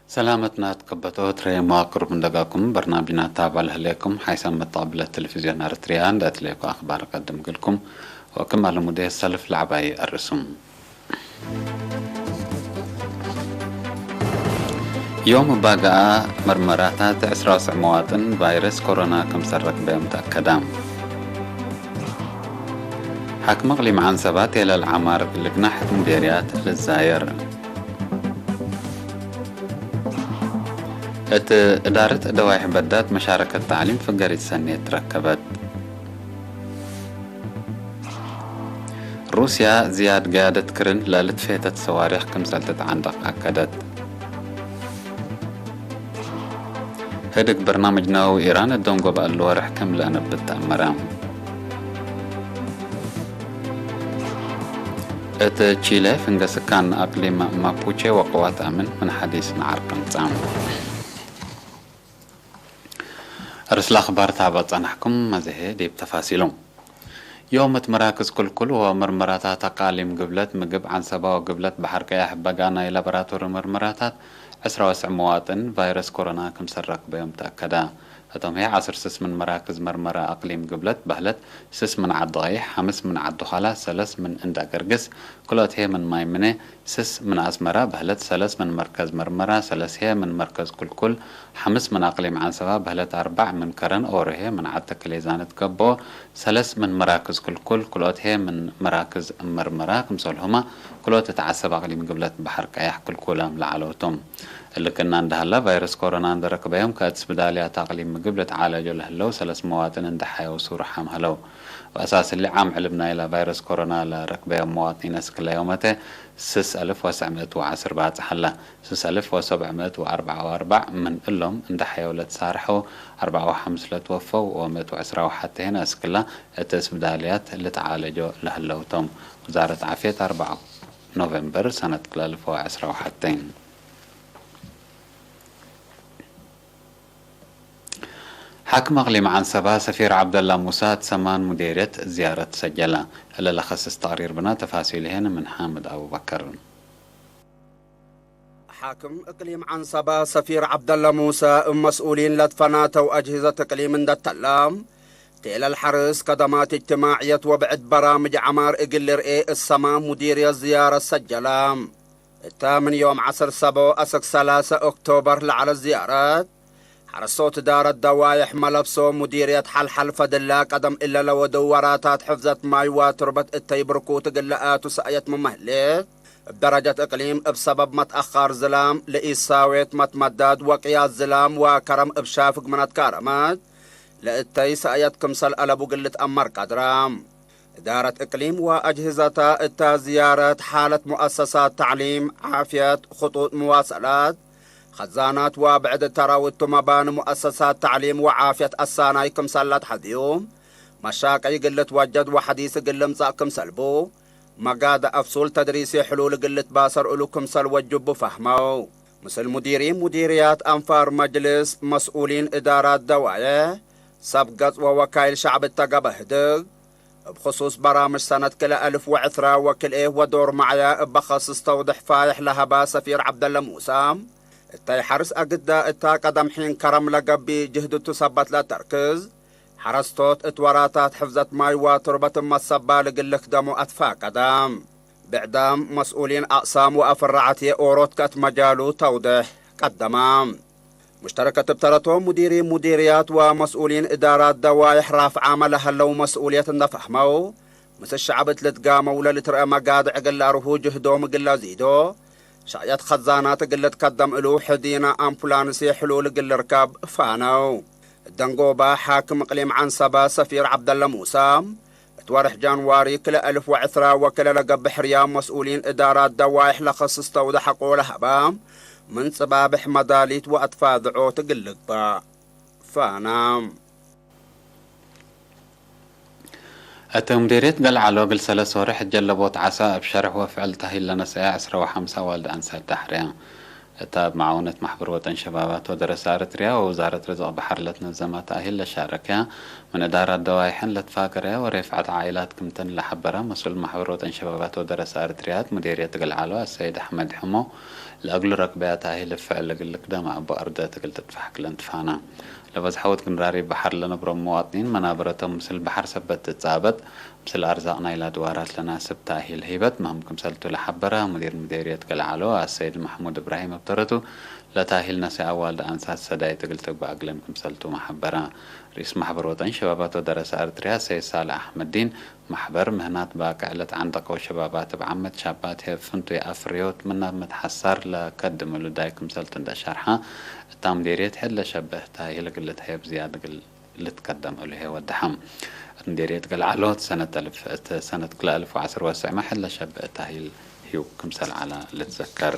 ሰላመትና ትከበቶ ትሬ መዋቅሩም እንደጋኩም በርናቢና ታባል ህሌኩም ሓይሳም መጣብለት ቴሌቪዝዮን ኣርትሪያ እንዳትሌኩ ኣኽባር ቀድም ግልኩም ወክም ኣልሙዴ ሰልፍ ላዕባይ ኣርስም። ዮም ባጋኣ መርመራታት ዕስራ ወስዕ መዋጥን ቫይረስ ኮሮና ከም ሰረቅ በዮም ተኣከዳ። ሓክመ ቅሊም ዓንሰባት የለል ዓማር ልግናሕ ሙዴርያት ልዛየር። እት እዳርት ደዋይሕ በዳት መሻረከት ተዕሊም ፍገሪት ሰኔት ረከበት። ሩስያ ዝያድ ገያደት ክርን ለልትፌተት ሰዋሪኽ ክምሰል ትትዓንደቕ ኣከደት። ህድግ በርናምጅ ነወዊ ኢራን እዶም ጎባእ ልወርሕ ክም ለአነብት ተአመረ። እት ቺለ ፍንገስካን አቅሊም ማፑቼ ወቀዋት አምን ምን ሐዲስ ነዓር ቅምጻም። ርእስ ለአኽባር ታበ ጸናሕኩም መዘሄ ዲብ ተፋሲሉ። ዮም እት መራክዝ ክልኩል ወመርመራታት አቃሊም ግብለት ምግብ ዓንሰባ ወግብለት በሐር ቀያሕ በጋ ናይ ላቦራቶሪ መርመራታት ዕስራ ወስዕ መዋጥን ቫይረስ ኮሮና ክምሰል ረክበዮም ተአከዳ። እቶም ህየ ዐስር ስስ ምን መራክዝ መርመራ አቅሊም ግብለት በህለት ስስ ምን ዓዲ ቀይሕ፣ ሐምስ ምን ዓዲ ዃላ፣ ሰለስ ምን እንዳ ገርግስ፣ ክልኦት ህየ ምን ማይ ምነ፣ ስስ ምን አስመራ በህለት ሰለስ ምን መርከዝ መርመራ፣ ሰለስ ህየ ምን መርከዝ ኩልኩል፣ ሐምስ ምን አቅሊም ዓንሰባ በህለት አርባዕ ምን ከረን ኦሮ ህየ ምን ዓድ ተክሌዛነት ገቦ፣ ሰለስ ምን መራክዝ ኩልኩል፣ ክልኦት ህየ ምን መራክዝ መርመራ ክምሰልሁማ፣ ክልኦት እት ዓሰብ አቅሊም ግብለት በሐር ቀያሕ ክልኩላም ለዓለውቶም። እልክና እንዳህላ ቫይረስ ኮሮና እንደረክበዮም ከእት ስብዳልያት አቅሊም ምግብ ልትዓለጆ ለህለው ሰለስ መዋጥን እንደሓየው ሱሩሓም ህለው። ወአሳስሊ ዓም ዕልብ ናይላ ቫይረስ ኮሮና ለረክበዮም መዋጥኒነ ስክለ ዮመተ ስስ አልፍ ወሰዕ ምእት ወዐስር ባጽሐላ። ስስ አልፍ ወሰብዕ ምእት ወአርብዓ ወአርባዕ ምን እሎም እንደሓየው ለትሳርሐው፣ አርብዓ ወሐምስ ለትወፈው ወምእት ወዕስራ ወሐተ ሄነ እስክላ እት ስብዳልያት ልትዓለጆ ለህለውቶም። ወዛረት ዓፍየት አርብዓ ኖቬምበር ሰነት ክልተ አልፍ ወዐስራ ወሐተ። ሓክም አቅሊም ዓንሰባ ሰፊር ዓብደላ ሙሳ እት ሰማን ሙዴርየት ዝያረት ሰጀላ። እለ ለኸስስ ተቅሪር ብና ተፋሲል ሄን ምን ሓምድ አቡበከር። ሓክም እቅሊም ዓንሰባ ሰፊር ዓብደላ ሙሳ እብ መስኡሊን ለትፈናተው አጅህዘት እቅሊም እንደተላ፣ ቴለል ሐርስ ከደማት እጅትማዕየት ወብዕድ በራምጅ ዐማር እግል ልርኤ እሰማ ሙዲርየት ዝያረት ሰጀላ። እተ ምን ዮም ዐስር ሰቦ አስክ ሰላሰ ኦክቶበር ለዐለት ዝያረት፣ ሐረስቶት እዳረት ደዋይሕ መለብሶ ሙዲርየት ሐልሐል ፈድላ ቀደም እለ ለወደው ወራታት ሕፍዘት ማይ ወትርበት እተይ ብርኩት እግል ለአቱ ሰእየት ምመህሌት፣ እብ ደረጀት እቅሊም እብ ሰበብ መትአኻር ዝላም ለኢሳዌት መትመዳድ ወቅያስ ዝላም ወከረም እብ ሻፍግ ምነት ካረመት፣ ለእተይ ሰእየት ክምሰል አለቡ እግል ልትአመር ቀድራ። እዳረት እቅሊም ወአጅህዘታ እተ ዝያረት ሓለት ሙአሰሳት ተዕሊም፣ ዓፍየት፣ ክጡጥ ምዋሰላት፣ ኸዛናት ወብዕድ ተራውቱ መባኒ ሙአሰሳት ተዕሊም ወዓፍየት አሳናይ ክምሰል ለትሐዝዩ፣ መሻቀይ እግል ልትወጀድ ወሐዲስ እግል ልምጸእ ክምሰል ቡ፣ መጋደ አፍሱል ተድሪሲ ሕሉል እግል ልትባሰር እሉ ክምሰል ወጅቡ ፈህመው። ምስል ሙዲሪን ሙዲርያት አንፋር መጅልስ፣ መስኡሊን እዳራት ደዋየ፣ ሰብ ገጽ ወወካይል ሸዕብ እተገበ ህድግ፣ እብ ክሱስ በራምጅ ሰነት ክልኤ አልፍ ወዕስራ ወክልኤ ወዶር ማዕያ እበ ኸስስ ተውድሕ ፋይሕ ለሀባ ሰፊር ዐብደለ ሙሳ፣ እተይ ሐርስ አግዳ እታ ቀደም ሒን ከረም ለገብእ ጅህድቱ ሰበት ለተርክዝ፣ ሐረስቶት እት ወራታት ሕፍዘት ማይ ወትርበት እመ ሰባል እግል ልክደሙ አትፋቀደ። ብዕዳም መስኡሊን አቅሳም ወአፍራዓት የኦሮት ከእት መጃሉ ተውድሕ ቀደማ። ሙሽተረከት እብ ተረቶም ሙዲሪን ሙዲርያት ወመስኡሊን እዳራት ደዋይሕ ራፍዓመ ለሀለው መስኡልየት እንደ ፈህመው፣ ምስ ሸዕብ እት ልትጋመው ለልትረአ መጋድዕ እግል ለአርሁ ጅህዶም እግል ለዚዶ፣ ሻየት ኸዛናት እግል ልትከደም እሉ ሕዲና አምፑላንስ ሕሉል እግል ልርከብ ፋነው። እደንጎባ ሓክም እቅሊም ዐንሰባ ሰፊር ዐብደለ ሙሳ፣ እት ወርሕ ጃንዋሪ ክልኤ አልፍ ወዕስራ ወክልኤ ለገብእ ሕርያ መስኡሊን እዳራት ደዋይሕ ለኸስስ ተውደ ሐቆ ለሀባ፣ ምን ጽባብሕ መዳሊት ወአትፋዝዖት እግል ልግባእ ፋና። እት ሙዴርየት ገልዓሎ እግል ሰለስ ወርሕ እት ጀለቦት ዓሳ እብ ሸርሕ ወፍዕል ተሂል ለነሰያ ዕስራ ወሐምሳ ዋልድ አንሳት ዳሕርያ። እታ እብ መዓውነት ማሕበር ወጠን ሸባባት ወደረሳ ኤረትርያ ወውዛረት ርዝቅ በሐር ለትነዘማ ተእሂል ለሻረክያ፣ ምን እዳራት ደዋይሐን ለትፋገረያ ወሬፍዐት ዓኢላት ክምተን ለሐበራ መስኡል ማሕበር ወጠን ሸባባት ወደረሳ ኤረትርያት ሙዴርየት ገልዓሎ አሰይድ አሕመድ ሕሞ፣ ለእግሉ ረክበያ ታሂል እፍዕ ለግልክ ደማ እቡ አርደ ትግል ትጥፋሕ ክለን ትፋና። ለበዝሐ ወትግንራሪ በሐር ለነብሮም መዋጥኒን መናበረቶም ምስል በሐር ሰበት ትጻበጥ፣ ምስል አርዛቅ ናይላ ድዋራት ለናስብ ታሂል ህይበት ምህም ክምሰልቱ ለሐበረ ሙዲር ሙዴርየት ገልዓሎ አሰይድ ማሕሙድ እብራሂም እብ ተረቱ፣ ለታሂል ነሰይ አዋልድ አንሳት ሰዳይ ትግል ትግባእ እግለን ክምሰልቱ መሐበረ። ርኢስ ማሕበር ወጠን ሸባባት ወደረሰ አርትርያ ሰይድ ሳልሕ አሕመዲን፣ ማሕበር ምህናት ባቅዕ ለተዓንደቀው ሸባባት እብ ዓመት ሻባት ሄብ ፍንቱይ አፍርዮት ምናብ መትሓሳር ለከድም እሉ ዳይ ክምሰልቱ እንደ ሸርሓ፣ እታ ምዴርየት ሄድ ለሸበህ ታሂል ግልት ሄብ ዝያድ ግል ልትከደም እሉ ሄ ወደሓም። እት ምዴርየት ገልዓሎ ሰነት አልፍ እት ሰነት ክለ አልፍ ወዓስር ወስዕመ ሄድ ለሸበህ ታሂል ህዩ ክምሰል ዓላ ልትዘከር።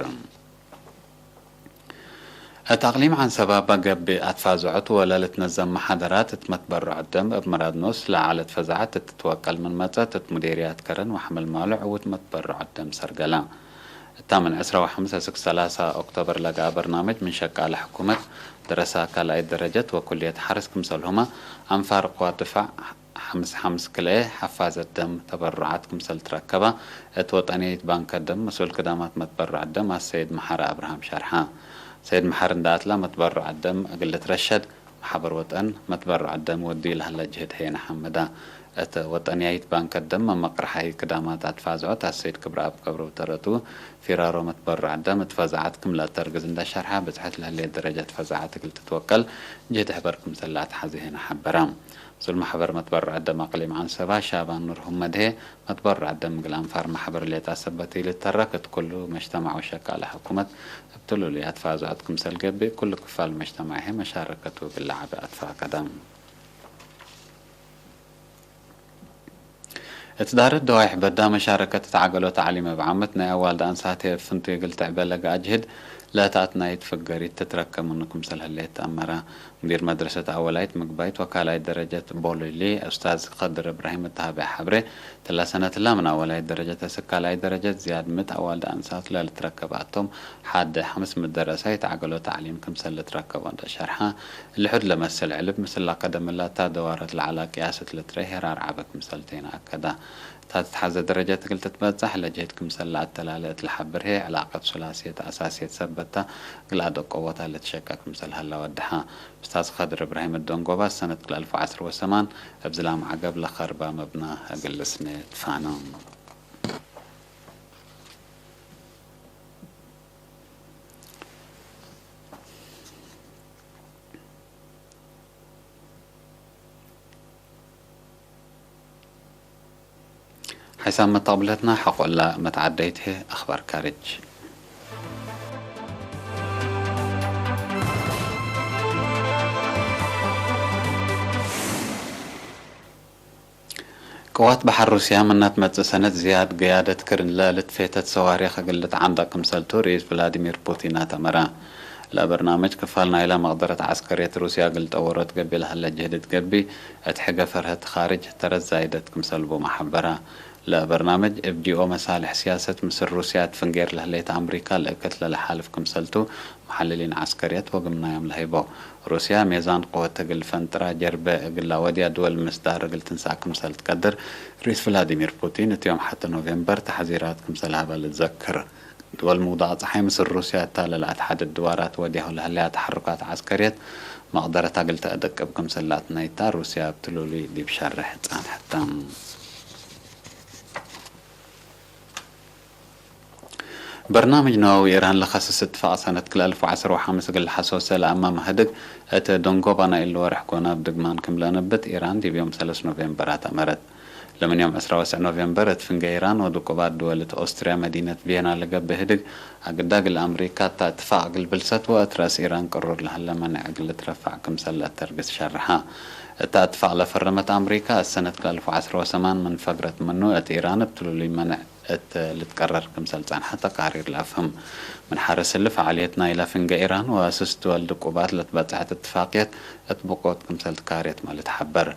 እት አቅሊም ዓንሰባ በገብእ አትፋዝዖት ወለ ልትነዘም መሓደራት እት መትበርዖት ደም እብ ምራድኖስ ለዐለት ፈዛዐት እት ትወቀል ምን መጸት እት ሙዴርያት ከረን ወሐመልማሎ ዕውት መትበርዖት ደም ሰርገላ። እታ ምን ዕስራ ወሐምስ እስክ ሰላሳ ኦክቶበር ለገአ በርናመጅ ምን ሸቃለ ሕኩመት ደረሳ ካልኣይት ደረጀት ወኩልየት ሐርስ ክምሰልሁመ አንፋር ቅዋት ድፋዕ ሓምስ ሓምስ ክልኤ ሓፋዘት ደም ተበሩዓት ክምሰል ትረከባ እት ወጠንየይት ባንከ ደም መስኡል ክዳማት መትበሩዓት ደም አሰይድ መሓረ አብርሃም ሸርሓ። ሰይድ መሓር እንዳ አትላ መትበሩዓት ደም እግል ልትረሸድ መሓበር ወጠን መትበሩዓት ደም ወድዩ ለህለ ጅህድ ሄነ ሐመዳ። እት ወጠንያይት ባንከ ደም መመቅርሓይ ክዳማት አትፋዝዖት አሰይድ ክብረአብ ገብረው ተረቱ ፊራሮ መትበሩዓት ደም እት ፈዛዓት ክም ለአተርግዝ እንዳ ሸርሓ ብጽሐት ለህሌት ደረጀት ፈዛዓት እግል ትትወቀል ጅህድ ሕበር ክምሰል ለአትሓዘ ሄነ ሐበራ። ዙል ማሕበር መትበርዕ ደም አቅሊም ዓንሰባ ሻባን ኑር ሁመድሄ መትበርዕ ደም እግል አንፋር ማሕበር ሌጣ ሰበት ኢልተረክ እት ኩሉ መጅተማዕ ወሸቃለ ሕኩመት እብ ትሉሉያት ፋዞዐት ክምሰል ገብእ ኩሉ ክፋል መጅተማዕሄ መሻረከቱ እግል ለዓበ አትፋቀደ። እት ዳረት ደዋይሕ በዳ መሻረከት እት ዓገሎ ተዕሊም እብ ዓመት ናይ አዋልድ አንሳት እብ ፍንቱይ እግል ትዕበ ለገአ ጅህድ ለእት አትናይት ፍገሪት ትትረከ ምኑ ክምሰል ህሌት ተአመረ። ሙዲር መድረሰት አወላይት ምግባይት ወካልኣይት ደረጀት ቦሎሊ ኡስታዝ ከድር እብራሂም እተሃበ ሐብሬ፣ ተላ ሰነትላ ምን አወላይት ደረጀት እስክ ካልኣይት ደረጀት ዝያድ ምእት አዋልድ አንሳት ለልትረከብ አቶም፣ ሐደ ሐምስ ምእት ደረሳ ይትዓገሎ ተዕሊም ክምሰል ልትረከቦ እንደ ሸርሐ፣ ልሑድ ለመሰል ዕልብ ምስላ ቀደምላ እታ ደዋረት ለዐላ ቅያሰት ልትረኤ ሄራር ዐበ ክምሰል ተይነ አከዳ። እታ ትትሓዘ ደረጀት እግል ትትበጸሕ ለጀህድ ክምሰል ለአተላለ እት ለሐብር ህዬ፣ ዕላቀት ሱላስየት አሳስየት ሰበታ እግል አደቆ ቦታ ልትሸቀ ክምሰል ሀላ ወደሓ። ኡስታዝ ከድር እብራሂም እት ደንጎባ ሰነት ክልኤ አልፍ ወዐስር ወሰማን እብ ዝላም ዐገብ ለኸርባ መብና እግል ልስነ ትፋነ። ሓይሳብ መተቕብለትና ሓቆላ መተዓደይት ህዬ ኣኽባር ካርጅ። ቅዋት በሐር ሩስያ ምናት መጽእ ሰነት ዝያድ ገያደት ክርን ለልትፌተት ሰዋሪኽ እግል ልትዓንደቅ ክምሰልቱ ርኢስ ቭላዲሚር ፑቲን አተመረ። ለበርናመጅ ክፋል ናይላ መቅደረት ዐስከርየት ሩስያ እግል ጠወሮት ገቢ ለሀለ ጅህድ እት ገቢ እት ሕገ ፈርሀት ኻርጅ ተረት ዛይደት ክምሰል ቡመ ሐበረ። ለበርናመጅ እብ ጂኦ መሳልሕ ስያሰት ምስል ሩስያ እት ፍንጌር ለህሌት አምሪካ ለእክት ለለሓልፍ ክምሰልቱ መሐልሊን ዐስከርየት ወግምናዮም ለሀይቦ። ሩስያ ሜዛን ቅወት እግል ፈንጥራ ጀርበ እግላ ወድያ ድወል ምስዳር እግል ትንሳእ ክምሰል ትቀድር ርኢስ ቭላዲሚር ፑቲን እት ዮም ሐተ ኖቬምበር ተሕዚራት ክምሰል ሀበ ልትዘክር። ድወል ምውዳቅ ጸሓይ ምስል ሩስያ እታ ለልአትሓድድ ድዋራት ወድያሁ ለህለያ ተሐርካት ዐስከርየት መቅደረታ እግል ተአደቅብ ክምሰል ለአትናይታ ሩስያ እብ ትሉሉይ ዲብ ሸርሕ ጸንሐታ። በርናምጅ ነዋዊ ኢራን ለኸስስ እትፋቅ ሰነት ክልኤ አልፍ ወዐስር ወሐምስ እግል ለሐሶሰ ለአማመ ህድግ እት ደንጎባ ናይ እሊ ወርሕ ጎናብ ድግማን ክም ለአነብት ኢራን ዲብ ዮም ሰለስ ኖቬምበር አተመረት። ለምን ዮም ዕስራ ወስዕ ኖቬምበር እት ፍንገ ኢራን ወድቁባት ድወል እት ኦስትርያ መዲነት ቪየና ለገብእ ህድግ አግዳ እግል አምሪካ እታ እትፋቅ እግል ብልሰት ወእት ረእስ ኢራን ቅሩር ለሀለ መነዕ እግል ልትረፋዕ ክምሰል ለአተርግስ ሸርሓ። እታ እትፋቅ ለፈረመት አምሪካ እት ሰነት ክልኤ አልፍ ወዐስር ወሰማን ምን ፈግረት ምኑ እት ኢራን እብ ትሉሉይ መነዕ እት ልትቀረር ክምሰል ጸንሐ ተቃሪር ለአፍህም። ምን ሐርስ እሊ ፈዓልየት ናይላ ፍንገ ኢራን ወአስስ ድወል ድቁባት ለትበጽሐት እትፋቅየት እት ብቆት ክምሰል ትካርየትመ ልትሐበር።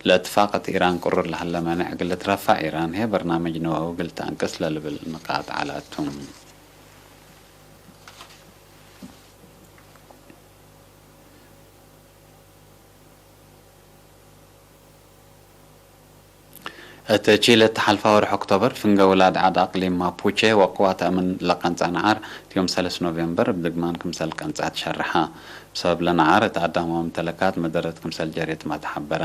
ለእትፋቅ እት ኢራን ቅሩር ለሀለ መኔዕ እግል ልትረፋዕ ኢራን ህዬ በርናምጅ ነወዊ እግል ተአንቅስ ለልብል ንቃጥ ዐላቱ። እቲ ቺለ እተሓልፋ ወርሒ ኦክቶበር ፍንገ ውላድ ዓድ ኣቕሊም ማፑቼ ወቅዋ ተእምን ለቀንጻ ነዓር እቲ ዮም ሰለስተ ኖቬምበር ብድግማን ክምሰል ቀንጻ ትሸርሓ። ብሰበብ ለነዓር እቲ ኣዳማዊ ምተለካት መደረት ክምሰል ጀሬት ማተሓበረ።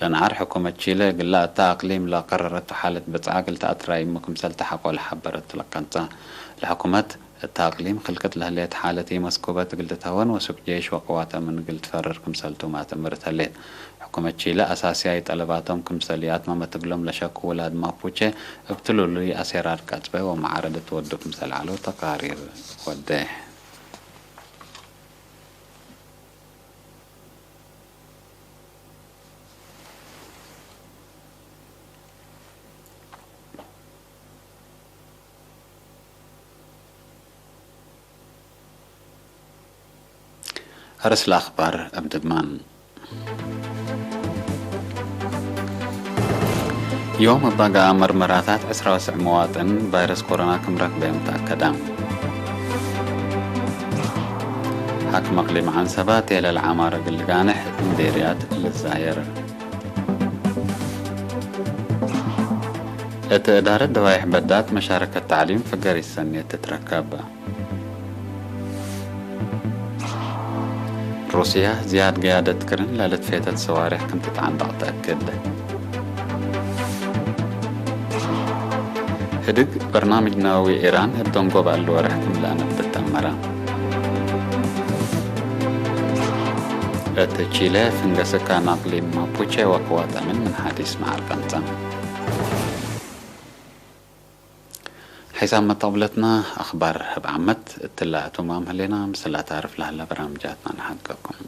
ለነዓር ሕኩመት ቺለ ግላ እታ ኣቕሊም ለቀረረቱ ሓለት ብጽዓ ግልተ ኣትራይ እሙ ክምሰል ተሓቆ ለሓበረቱ ለቀንጻ። ለሕኩመት እታ ኣቅሊም ክልቅት ለህሌት ሓለት ኢመስኩበት እግል ትትሀወን ወሱቅ ጄሽ ወቅዋተ ምን እግል ትፈርር ክምሰልቱ ማትእምር ተሌት። ሕኩመት ቺለ ኣሳስያይ ጠለባቶም ክምሰል ይኣትማመ ትግሎም ለሸኩ ውላድ ማፑቼ እብ ትሉሉይ ኣሴራር ቀጽበ ወመዓረድ እትወዱ ክምሰል ዓለው ተቃሪር ወዴሕ። ኣርእስ ለኣኽባር እብ ድግማን። ዮም እባ ገኣ መርመራታት ዕስራ ወስዕ መዋጥን ቫይረስ ኮሮና ክም ረክበዮም ተኣከዳ። ሓክም ኣቅሊም ዓንሰባ ቴለ ለዓማር እግል ልጋንሕ እንዴርያት ልዛየር። እት እዳረት ደባይሕ በዳት መሻረከት ተዕሊም ፍገር ይሰኔት ትትረከብ። ሩስያ ዝያድ ገያደት ክርን ለልትፌተት ሰዋሪሕ ክም ትትዓንደቕ ተእክድ። ህድግ በርናምጅ ነወዊ ኢራን እብ ደንጎብ ኣሉ ወርሕ ክም ለአነብት ተመረ። እት ቺለ ፍንገ ስካን ኣቅሊም ማፑቼ ወቅዋጠምን ምን ሓዲስ መዓር ቀንጸም። ሒሳብ መተቅብለትና ኣኽባር ህብ ዓመት እትላ እቱም ኣምህሌና ምስላ ታርፍ ለህለ በራምጃትና ንሓቅቀኩም።